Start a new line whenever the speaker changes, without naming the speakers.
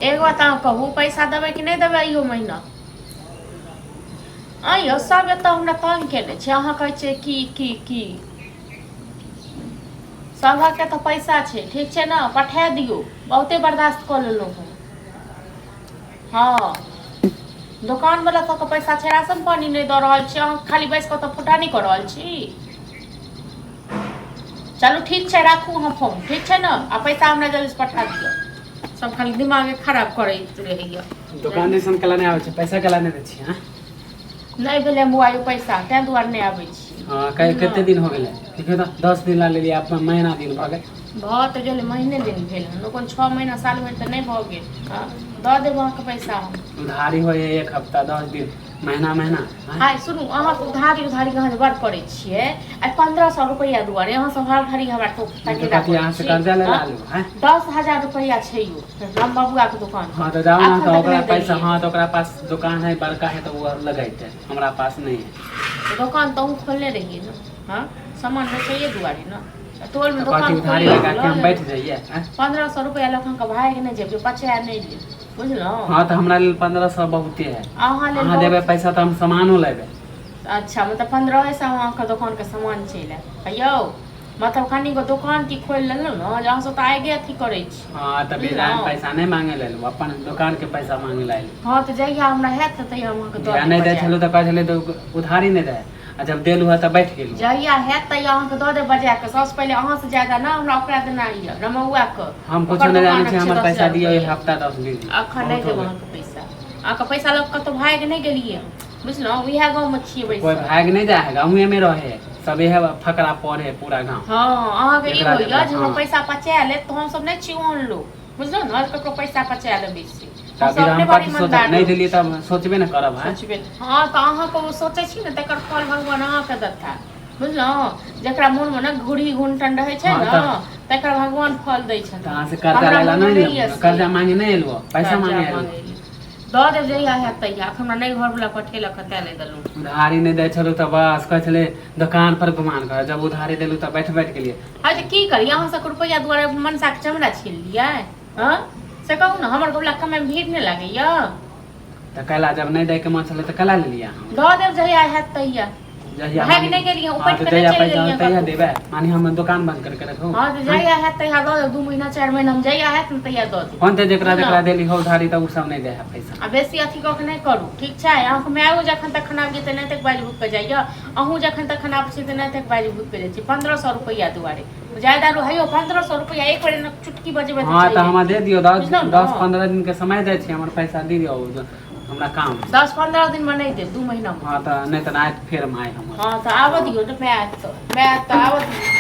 एक बात अहाँ कहू, पैसा देबै कि नहि देबै इहो महीना? आँय यौ, सब एतऽ हमरा तंग केने छै। अहाँ कहै छियै की की की सभके तऽ पैसा छै, ठीक छै ने, पठा दियौ। बहुते बर्दाश्त कऽ लेलहुँ हम। हँ, दोकानवला सबके पैसा छै, राशन पानी नहि दऽ रहल छी। अहाँ खाली बैस कऽ तऽ फुटानी कऽ रहल छी। चलू ठीक छै, राखू अहाँ फोन, ठीक छै ने? आ पैसा हमरा जल्दी पठा दिअ। सब खाली दिमागे खराब करैत रहैया।
दोकान दिसन कला नहि आबै छै, पैसा कला नहि दै छियै? हँ।
नहि भेलै बौआ यौ पैसा, ताहि दुआरे नहि आबै छी।
हँ, कते दिन हो गेलै? देखियौ तऽ, 10 दिन ला लेलियै, अपन महीना दिन भऽ गेल।
भऽ तऽ गेलै, महीने दिन भेल हन, कोन 6 महीना साल भरि तऽ नहि भऽ गेल। हँ, दऽ देब अहाँके पैसा हम।
उधारी होइ है एक हफ्ता, 10 दिन, महीना महीना, आँय?
आइ सुनू, अहाँके उधारी उधारी अहाँ जे बड़ करै छियै, आइ 1500 रुपैआ दुआरे अहाँ सब हर घड़ी हमरा
तऽ
तगेदा
कथी
करै
अहाँ से
छी।
कर्जा ले
हँ?
ला लू, आँय?
10,000 रुपैआ छै यौ राम बबुआके दोकान।
हाँ, तऽ जाओ ना।
एखन
तऽ
तक
ओकरा
नहि
पैसा
देलियै।
हाँ, तऽ ओकरा पास दुकान है, बड़का है, तऽ वो लगैते, हमरा पास नहीं है।
तऽ दोकान तऽ अहूँ खोलने रहियै ने? हँ, सामान बेचैए दुआरे ने टोलमे
तऽ कथी
दोकान
उधारी
खोलिए
लगा के
लऽ
हम
लेबै।
बैठ जाइए, आँय?
1500 रुपैआ लऽ कऽ भागि नहि जेबै, पचा नहि लेब, बुझलहुँ?
हाँ, तऽ हमरा लेल 1500 बहुते है।
अहाँ लेल
अहाँ देबै
बहुत।
पैसा तऽ हम सामानो लेबै।
अच्छा, मतलब 1500 अहाँके दोकानके सामान चलि आयत यौ? मतलब कनिगो दोकान की खोलि लेलहुँ ने जे अहाँ सब तऽ आगे अथी करै छी।
हाँ, तऽ बेजाय
बुझलहुँ?
पैसा नहि मांगे लेलहुँ, अपन दोकान के पैसा मांगे ला एलहुँ।
हँ, तऽ जहिया हमरा हैत तऽ तहिया हम अहाँके दऽ
जहिया
देब
नहि दै
बजाय।
छलहुँ तऽ कहै छलै तऽ उधारी नहि रहै, आ जब देलहुँ हँ तऽ बैठ गेलहुँ।
जहिया हैत तहिया अहाँके दऽ देब बजा कऽ। सबसँ पहिले अहाँसँ ज्यादा ने हमरा ओकरा देना यऽ, रमौआके।
हम कुछो
ओकर
नहि जानै
दोकानक
छी।
छै
हमर
दस
पैसा
हजार
दियौ, एक
रुपैआ।
हफ्ता 10 दिन
अखन नहि
बहुत हो
देब
गेल।
अहाँके पैसा। अहाँके पैसा लऽ कऽ कतहु भागि नहि गेलियै, बुझलहुँ? इएह गाँवमे छियै
कोइ
बैसल।
भागि नहि जाइ है, गाँवे में रहे है सब, इहे फकरा पढ़े है पूरा गाँव।
हँ, अहाँके ई
जेकरा
होइए
जेकरा
जे हमर पैसा पचा लेत, तऽ हमसभ नहि छी ओहन लोक, बुझलहुँ ने, ककरो पैसा पचा लेबै से।
तऽ
हमसभ
अभी
अपने
हम
बड़
कथी सोचब?
ईमानदार
नहि
लोक
देलियै
छी।
तब सोचबे ने करब, हैं?
सोचबे, हँ, तऽ अहाँके ओ सोचै छी ने, तकर फल भगवान अहाँके देता, बुझलहुँ? जकरा मोनमे ने घूरी घुनटन रहै छै ने, तकर भगवान फल दै
तऽ
छथिन।
अहाँ से कर्जा
हमरा
लै ला
मोनमे
नहि
नहि यऽ
एलहुँ,
से।
कर्जा मांगे नहि एलहुँ, पैसा
कर्जा
मांगे एलहुँ।
मांगै लए दऽ देब जहिया हैत तहिया। एखन हमरा नहि घरवला पठेलक हँ, तेँ नहि देलहुँ।
उधारी नहि दै छलहुँ तऽ बस कहै छलै दोकान पर गुमान कर, जब उधारी देलहुँ तऽ बैठ बैठ गेलियै।
हँ, तऽ की करी? अहाँ सबके रुपैआ दुआरे मनसाके चमड़ा छील लियै? हँ, से कहू ने, हमर घरवला कमाइमे भीड़ नहि लागैया?
तऽ कैला जब नहि दैके मन छलै तऽ कैला लेलियै अहाँ?
दऽ देब जहिया हैत तहिया।
जहिया
भागि नहि गेलियै,
हँ,
उपटि
तऽ
कऽ नहि
जहिया
चलि
पैसा
गेलियै
होत तहिया
कतहु।
देबै? माने हम दोकान बंद करके रखू?
हँ, तऽ जहिया हैत तहिया दऽ देब। 2 महीना, 4 महीनामे जहिया हैत ने, तहिया दऽ देब।
फोन तऽ जेकरा जेकरा
बुझलहुँ?
देली हो उधारी, तऽ ओ सब नहि दै है पैसा।
आ बेसी अथी कऽ के नहि करू, ठीक छै? अहाँके मायो जखन तखन आबि जेतै नहि तक बाजि भूकि कऽ जाइए, अहूँ जखन तखन आबै छी तऽ नहि तक बाजि भूकि कऽ जाइ छी। 1500 रुपैआ दुआरे ज्यादा रो हेयौ, 1500 रुपैआ एक बेर एना चुटकी बजेबै तऽ
हँ,
चलि
तऽ हमरा
जेतै।
दे दियौ 10
बुझलहुँ ने?
10-15 दिन के समय दै छी, हमर पैसा दे दियौ, हमरा काम छै।
10-15 दिनमे नहि देब, 2 महीनामे।
हँ, तऽ नहि तऽ आयत फेर माय हमर।
हँ, तऽ आबऽ दियौ ने, माय आयत तऽ, माय आयत तऽ आबऽ दियौ।